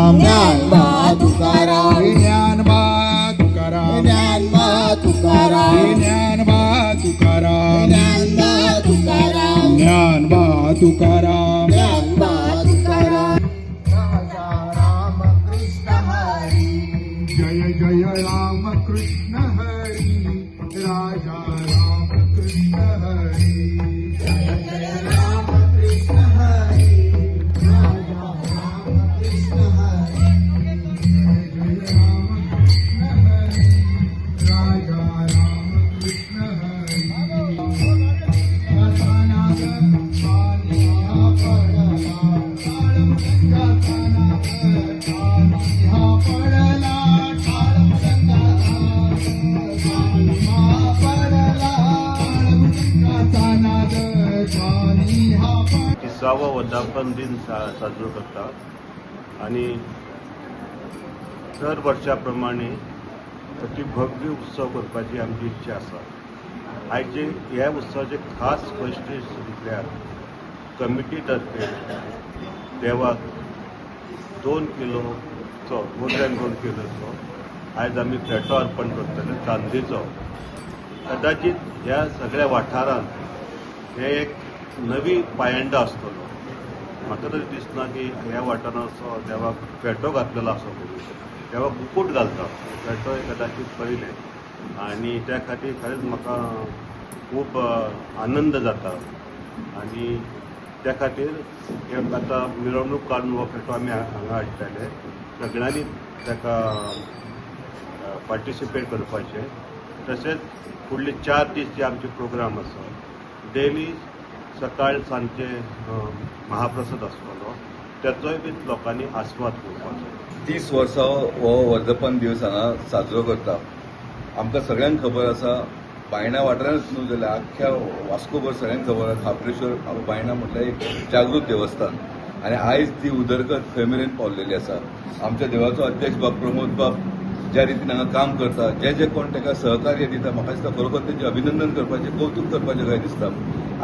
तुकाराम, ज्ञानबा तुकाराम, ज्ञानबा तुकाराम, ज्ञानबा तुकाराम, ज्ञानबा तुकाराम, ज्ञानबा तुकाराम, ज्ञानबा तुकाराम, ज्ञानबा तुकाराम. राजा राम कृष्ण हरी. जय जय राम कृष्ण हरी, राजा राम कृष्ण हरी. जय जय राम कृष्ण हरी, राजा राम कृष्ण हरी. जय जय राम कृष्ण हरी, राजा राम कृष्ण हरी. नाद कानी हा पडला, टाळ मृदंगाचा नाद कानी हा पडला, टाळ मृदंगाचा कानी हा पडला, टाळ मृदंगाचा नाद कानी हा पडला. तिसावो वर्धापन दिन साजरो करतात आणि दर वर्षा प्रमाणे अति भव्य उत्सव करपाची आमची इच्छा आसा. आयचे ह्या उत्सवाचे खास वैशिश्ट म्हटल्यार कमिटी तर्फे देवाक 2 किलोचो, मोर दॅन 2 किलोचो आयज आमी फेटो अर्पण करतले चांदीचो. कदाचित ह्या सगळ्या वाठारांत हे एक नवी पायंडा आसतलो. म्हाका तरी दिसना की ह्या वाठारांत असो देवाक फेटो घातलेलो आसा म्हणून. देवाक मुकूट घालता, फेटो हे कदाचित पयलें आनी त्या खातीर खरेंच म्हाका खूब आनंद जाता आनी त्या खातीर हे आतां मिरवणूक काडून हो फेटो आमी हांगा हाडटले. सगळ्यांनी ताका पार्टिसिपेट करपाचें. तशेंच फुडले 4 दीस जे आमचे प्रोग्राम आसा, डेली सकाळ सांजचे महाप्रसाद आसतलो, त्याचोय बी लोकांनी आस्वाद घेवपाचो. 30 वर्सां हो वर्धापन दीस हांगा साजरो करता. आमकां सगळ्यांक खबर आसा, बायणा वाठारांत न्हू जाल्यार आख्ख्या वास्कोभर सगळ्यांक खबर आसा, खाप्रेश्वर बायणा म्हटल्यार एक जागृत देवस्थान आनी आयज ती उदरगत खंय मेरेन पावलेली आसा. आमच्या देवळाचो अध्यक्ष बाब प्रमोद बाब ज्या रितीन हांगा काम करता, जे जे कोण ताका सहकार्य दिता, म्हाका दिसता खरोखर तेंचें अभिनंदन करपाचें, कौतूक करपाचें काय दिसता.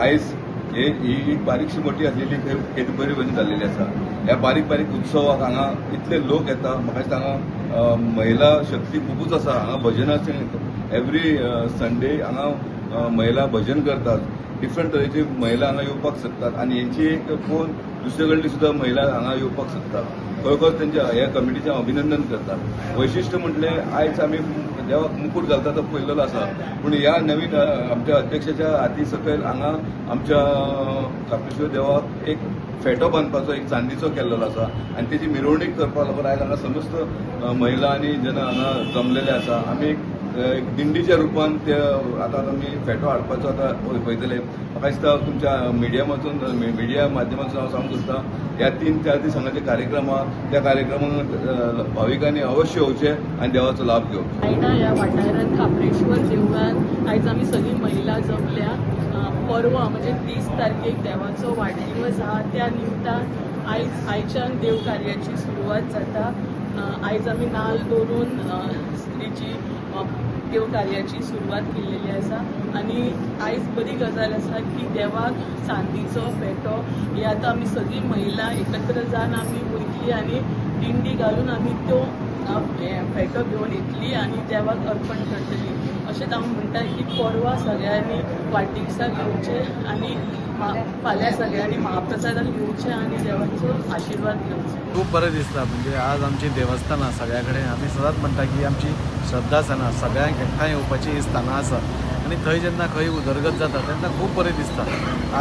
आयज हे ही एक बारीकशी मोठी आसलेली खंय बरी बरी जाल्लेली आसा. ह्या बारीक बारीक उत्सवाक हांगा इतले लोक येता. म्हाका दिसता हांगा महिला शक्ती खुबूच आसा. हांगा भजनाचे एवरी संडे हांगा महिला भजन करतात. डिफरंट तरेची महिला हांगा येवपाक शकतात आनी हेंची एक पळोवन दुसरे कडली सुद्दां महिला हांगा येवपाक शकता. खरोखर तेंच्या ह्या कमिटीचें हांव अभिनंदन करता. वैशिश्ट म्हटलें आयज आमी देवाक मुकूट घालता तो पयलेलो आसा, पूण ह्या नवीन आमच्या अध्यक्षाच्या हाती सकयल हांगा आमच्या खाप्रेश्वर देवाक एक फेटो बांदपाचो एक चांदीचो केल्लो आसा आनी तेजी मिरवणूक करपाक लागून आयज हांगा समस्त महिला आनी जन हांगा जमलेले आसा. आमी एक दिंडीच्या रुपान ते आतां आमी फेटो हाडपाचो आतां पळयतले. म्हाका दिसता तुमच्या मिडियामातून, मिडिया माध्यमातून हांव सांगूंक सोदता, ह्या 3-4 दीस हांगा जे कार्यक्रम आहा, त्या कार्यक्रमाक भाविकांनी अवश्य येवचे आनी देवाचो लाभ घेवचो. बायणा ह्या वाठारांत खाप्रेश्वर देवळान आयज आमी सगळीं महिला जमल्या. परवा म्हणजे 30 तारखेक देवाचो वाडदिवस आहा. त्या निमतान आयज आयच्यान देवकार्याची सुरवात जाता. आयज आमी नाल दवरून हेची देवकार्याची सुरवात केल्लेली आसा आनी आयज बरी गजाल आसा की देवाक चांदीचो फेटो हे आतां आमी सगळीं महिला एकत्र जावन आमी वयतली आनी दिंडी घालून आमी त्यो हें फेटो घेवन येतली आनी देवाक अर्पण करतली. अशेंच हांव म्हणटा की परवा सगळ्यांनी वाडदिवसाक येवचें आनी फाल्यां सगळ्यांनी महाप्रसादाक येवचें आनी देवाचो आशिर्वाद घेवचो. खूप बरें दिसता. म्हणजे आज आमची देवस्थानां सगळ्या कडेन आमी सदांच म्हणटा की आमची श्रद्धा स्थानां, सगळ्यांक एकठांय येवपाची ही स्थानां आसा आनी थंय जेन्ना खंय उदरगत जाता तेन्ना खूब बरें दिसता.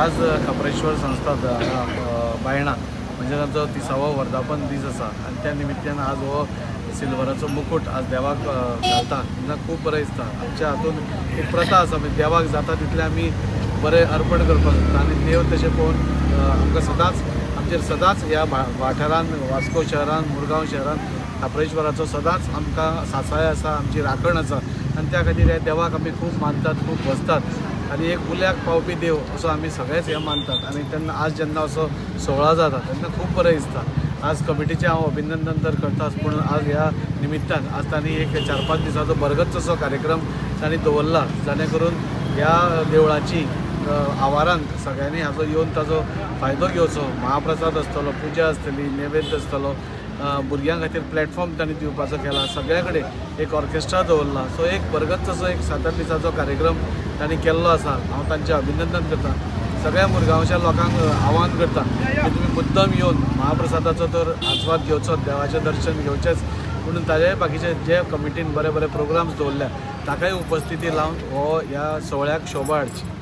आज खाप्रेश्वर संस्था हांगा बायणा म्हणजे तांचो 30वो वर्धापन दीस आसा आनी त्या निमित्तान आज हो सिल्वराचो मुकूट आज देवाक घालता तेन्ना खूब बरें दिसता. आमच्या हातून एक प्रथा आसा, म्हणजे देवाक जाता तितलें आमी बरें अर्पण करपाक सोदता आनी देव तशें पळोवन आमकां सदांच आमचेर सदांच ह्या वाठारान, वास्को शहरान, मुरगांव शहरान खाप्रेश्वराचो सदांच आमकां सासाय आसा, आमची राखण आसा आनी त्या खातीर ह्या देवाक आमी खूब मानतात, खूब भजतात आनी एक उल्याक पावपी देव असो आमी सगळेच हे मानतात. आनी तेन्ना आज जेन्ना असो सोहळा जाता तेन्ना खूब बरें दिसता. आज कमिटीचें हांव अभिनंदन तर करताच, पूण आज ह्या निमित्तान आज तांणी एक 4-5 दिसाचो बरगतचो असो कार्यक्रम तांणी दवरला, जाणे करून ह्या देवळाची आवारान सगळ्यांनी हाजो येवन ताजो फायदो घेवचो. महाप्रसाद आसतलो, पुजा आसतली, नैवेद्य आसतलो. भुरग्यां खातीर प्लॅटफॉर्म तांणी दिवपाचो केला. सगळ्या कडेन एक ऑर्केस्ट्रा दवरला. सो एक भरगच्च असो एक 7-8 दिसाचो कार्यक्रम तांणी केल्लो आसा. हांव तांचें अभिनंदन करता. सगळ्या मुरगांवच्या लोकांक आवाहन करता की तुमी मुद्दम येवन महाप्रसादाचो तर आस्वाद घेवचोच, देवाचें दर्शन घेवचेंच, पूण ताजे बाकीचे जे कमिटीन बरे बरे प्रोग्राम्स दवरल्या ताकाय उपस्थिती लावन हो ह्या सवळ्याक शोभा हाडची.